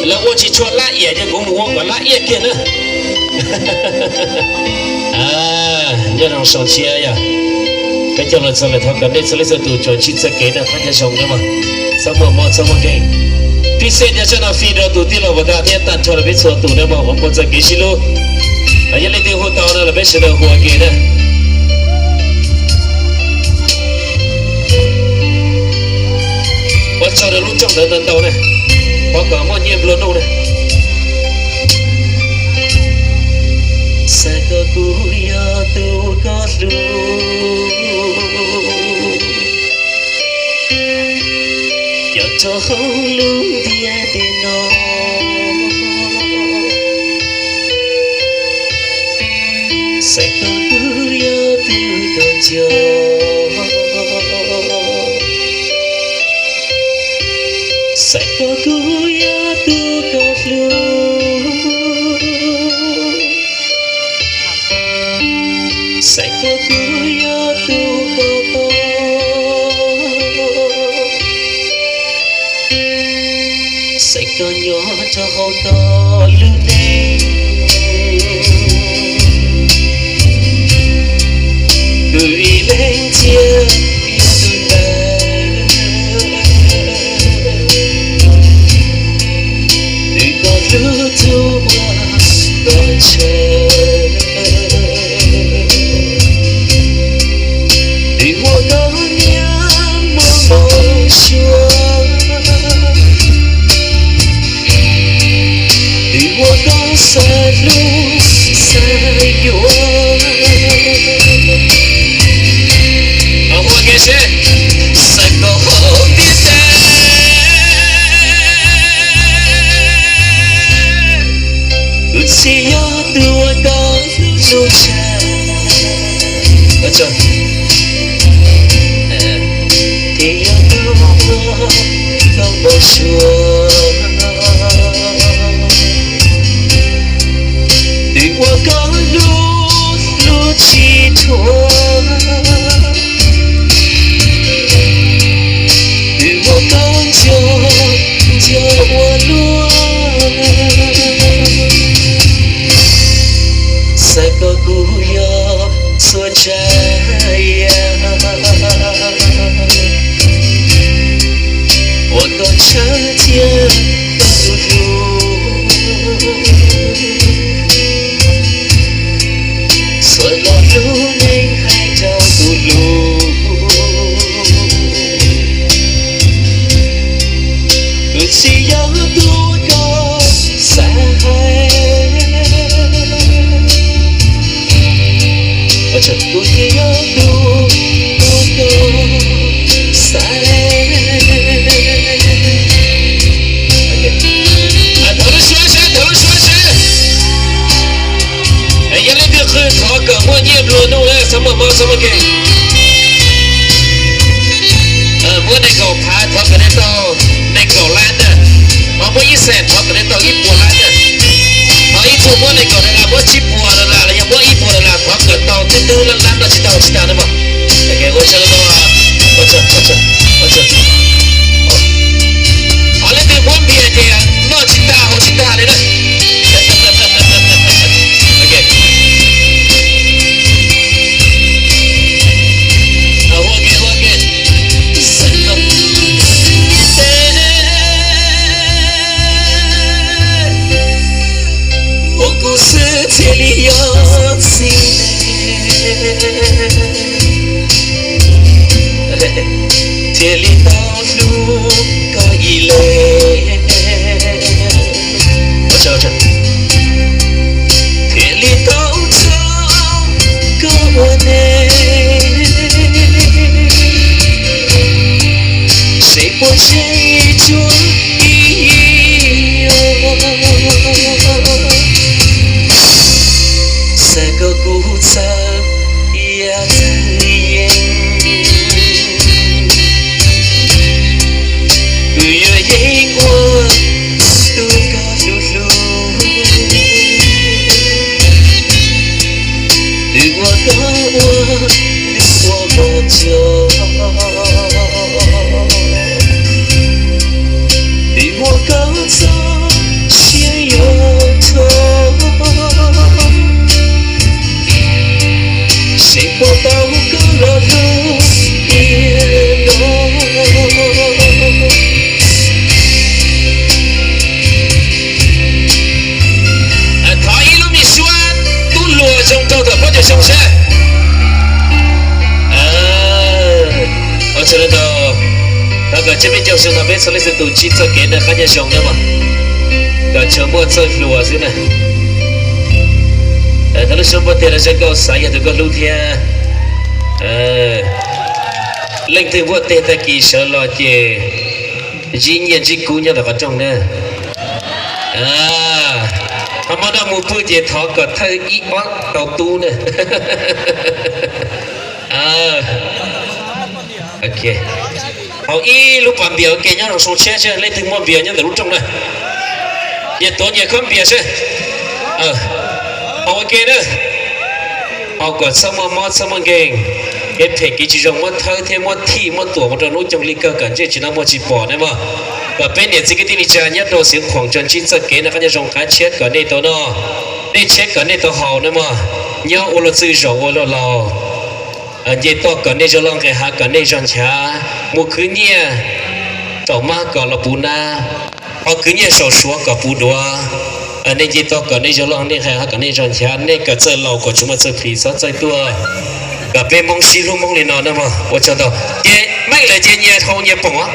Lawv ua tsis tshua lab iam ces kuv mus ua kom lab iam kiag na. Nyob zoo sau ntsia yog peb coj los txog lawm, thov kom nej txhua leej txhua tus tsuas ntsib txoj kev noj qab nyob zoo na mog. Txhob muaj mob txhob muaj nkeeg. Pib xej nyob sab no fij rau tus tij laug Vaj Daj thiab tag nrho rau peb txhua tus na mog, ua npau txoj kev sib hlub. Yog leej twg hu tau no los peb sawv daws hu ua ke na. Ua tsaug rau lub rooj ntawd ntau ntau na, thov kom muaj nyiaj nplua nuj na. Xav kom kuv yog tus koj hlub, nyob rau hauv lub ntiaj teb no. Xav kom kuv yog tus koj nco, xav kom kuv yog tus koj hlub, xav kom kuv yog tus koj pab, xav kom nyob rau hauv koj lub neej. Kuv ib leeg thiaj yog tus ntawd, tus koj hlub tus uas koj ntshaw, tus uas koj nyiam muaj npau suav, tus uas koj xav hlub xav yuav. Xav kom hauv ntiaj teb kuv tsis yog tus uas koj hlub hlub tshaj, tsis yog tus uas koj npau suav, tus uas koj hlub hlub tsis dhuav, tus uas koj nco nco ua luaj. Xav kom kuv yog txhua tsav yam uas koj ntshaw thiab koj hlub hlub, txhua lo lus neeg hais rau kuv hlub. Kuv tsis yog tus koj xav hais, kuv tsis yog tus koj xav. Thov lub suab seb, thov lub suab seb. Yog leej twg qw thov kom muaj nyiaj nplua nuj na, txhob muaj mob txhob muaj nkeeg. Muab nees nkaum phav thov kom nej tau nees nkaum lab na. Ho muab ib xees thov kom nej tau ib puas lab na. Ho ib tug muab nees nkaum dollar, muab tsib puas dollar los yog muab ib puas dollar thov kom tau twb twb lab lab noj tsis tau tsis tag na mog. Ua tsaug, ua tsaug, ua tsaug. Ho leej twg muab npias ces noj tsis tag haus tsis tag li na. Ua kuv xwb thiaj li yog txiv neej, thiaj li tau hlub koj ib leeg, thiaj li tau nrog koj ua neej, seb puas tseeb tsuas ib yam. Xav kom kuv txawj yam twg yeej, kuv yuav yeej ua tus koj hlub hlub, tus uas koj ua, tus uas koj nco. Seb, ua tsaug ntau, thov kom cov peb caug sawv daws peb txhua leej txhua tus ntsib txoj kev noj qab nyob zoo nawb mog. Kom tsuas muaj txawj hluas xwb na. Thov lub suab npuaj teg rau Zaj Nkauj Xaiv yog tus koj hlub thiab. Leej twg npuaj teg tag kis sawv los ces ntsib nyiaj ntsib kub nyob ntawm qhov rooj na. Ho muab noj mus pw ces thov kom thawj ib ob tau tub na. Haus ib lub pas npias ua ke nyob zoo soo tshiab seb leej twg muaj npias nyob ntawm lub rooj na. Nyias tuav nyias khob npias seb. Haus ua ke na. Haus kom txhob muaj mob txhob muaj nkeeg, kev phem kev tsis zoo muab thawb thiab muab thij muab tuam mus rau hnub coog li kawg kom ntsej tsis noj muag tsis pom na mog. Kom peb niam txiv kwv tij neej tsa nyob rau Xeev Khuam tsuas ntsib txoj kev noj qab nyob zoo, qab tshiab kom nej tau noj, dej tshiab kom nej tau haus na mog. Nyob ua luag txwj zaum ua luag laus. Nce toj kom nej zog loj, nqes hav kom nej zog nchav, mus khwv nyiaj saum mab kom los puv nab, ho khwv nyiaj saum suav kom puv duav. Nej nce toj kom nej zog loj, nej nqes hav kom nej zog nchav, nej kom txawj laus kom tsis muaj txawj plhis txhob txawj tuaj. Kom peb Hmoob sib hlub Hmoob li no na mog. Ua tsaug ntau. Ces meej lawm ces nyias haus nyias poom os.